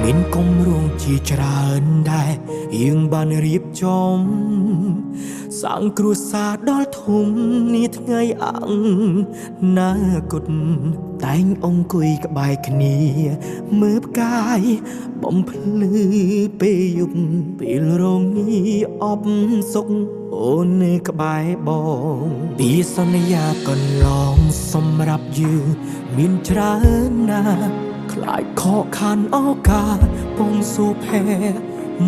មានគម្រោងជាច្រើនដែរយើងបានរៀបចំសាងគ្រួសារដល់ធំនាថ្ងៃអនាគតតែងអង្គុយក្បែរគ្នាមើលផ្កាយបំភ្លឺពេលយប់ពេលរងាអបសុខអូននៅក្បែរបងពីសន្យាកន្លងសម្រាប់យើងមានច្រើនណាស់ ខ្លាចខកខានឱកាសពងសុភែ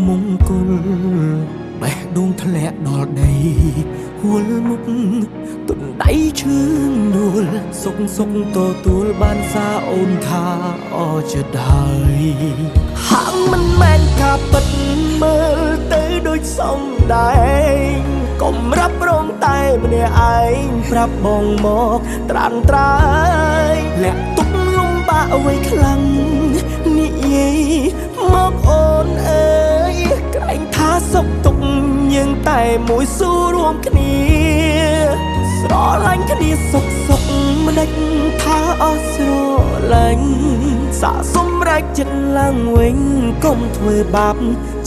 មង្គលបេះដូងធ្លាក់ដល់ដីហួលមុខទុនដៃឈឺដួលសុកសុកទទួលបានសារអូនថាអចិត្តហើយហាងមិនមែនការពិតមើលទៅដូចសំដែងកុំរ៉ាប់រងតែម្នាក់ឯងប្រាប់បងមកត្រានត្រើយលាក់ទុកលំបាកអ្វីខ្លាំងនិយាយមកអូនអើយក្រែងថាសុខទុក្ខយើងតែមួយស៊ូរួមគ្នាស្រឡាញ់គ្នាសុខសុខមិនដេចថាអស់ស្រឡាញ់សាកសម្រេចចិត្តឡើងវិញកុំធ្វើបាប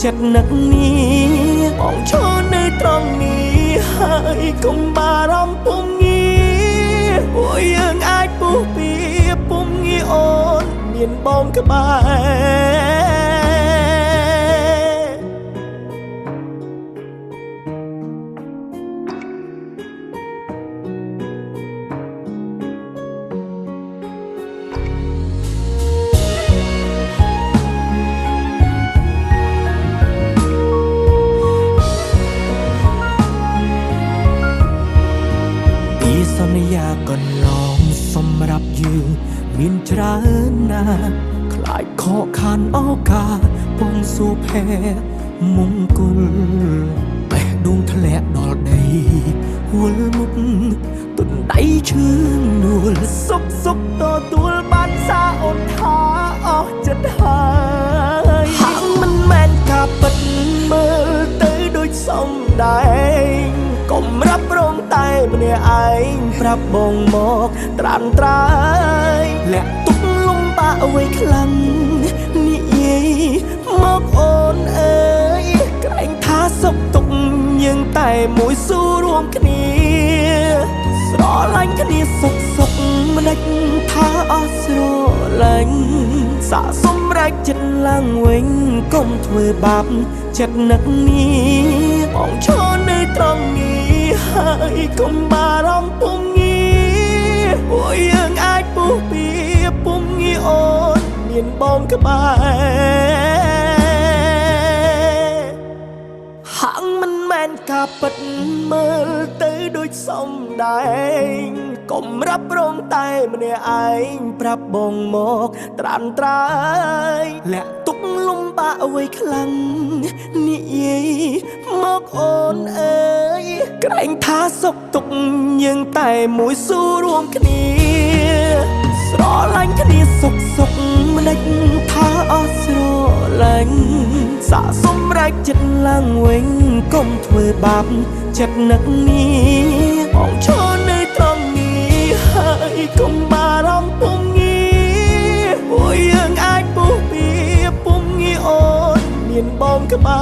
ចិត្តនឹកនេះបងឈរនៅត្រង់នេះហើយកុំបារម្ភពុំងារពួកយើងអាចពុះពីពុំងារអូនមានបងក្បែរ ពីសន្យាកន្លងសម្រាប់យើងមានច្រើនណាស់ខ្លាចខកខានឱកាសពងសុភែមង្គលបេះដូងធ្លាក់ដល់ដីហួលមុខទុនដៃឈឺដួលសុខសុខទទួលបានសារអូនថាអស់ចិត្តហើយហាងមិនមែនការពិតមើលទៅដូចសំដែងកុំរ៉ាប់រងតែម្នាក់ឯងប្រាប់បងមកត្រានត្រើយលាក់ទុកលំបាកអ្វីខ្លាំងនិយាយមកអូនអើយក្រែងថាសុខទុក្ខយើងតែមួយស៊ូរួមគ្នាស្រឡាញ់គ្នាសុខសុខមិនដេចថាអស់ស្រឡាញ់សាកសម្រេចចិត្តឡើងវិញកុំធ្វើបាបចិត្តនឹកនេះបងឈរនៅត្រង់នេះហើយកុំបារម្ភពុំងារពួកយើងអាចពុះពីពុំងារអូនមានបងក្បែរហាងមិនមែនការពិតមើលទៅដូចសំដែងកុំរ៉ាប់រងតែម្នាក់ឯងប្រាប់បងមកត្រានត្រើយលាក់ទុកលំបាកអ្វីខ្លាំងនិយាយមកអូនអើយក្រែងថាសុខទុក្ខយើងតែមួយស៊ូរួមគ្នាស្រឡាញ់គ្នាសុខសុខមិនដេចថាអស់ស្រឡាញ់សាកសម្រេចចិត្តឡើងវិញកុំធ្វើបាបចិត្តនឹកនេះបងឈរនៅត្រង់នេះហើយកុំបារម្ភពុំងារពួកយើងអាចពុះពីពុំងារអូនមានបងក្បែ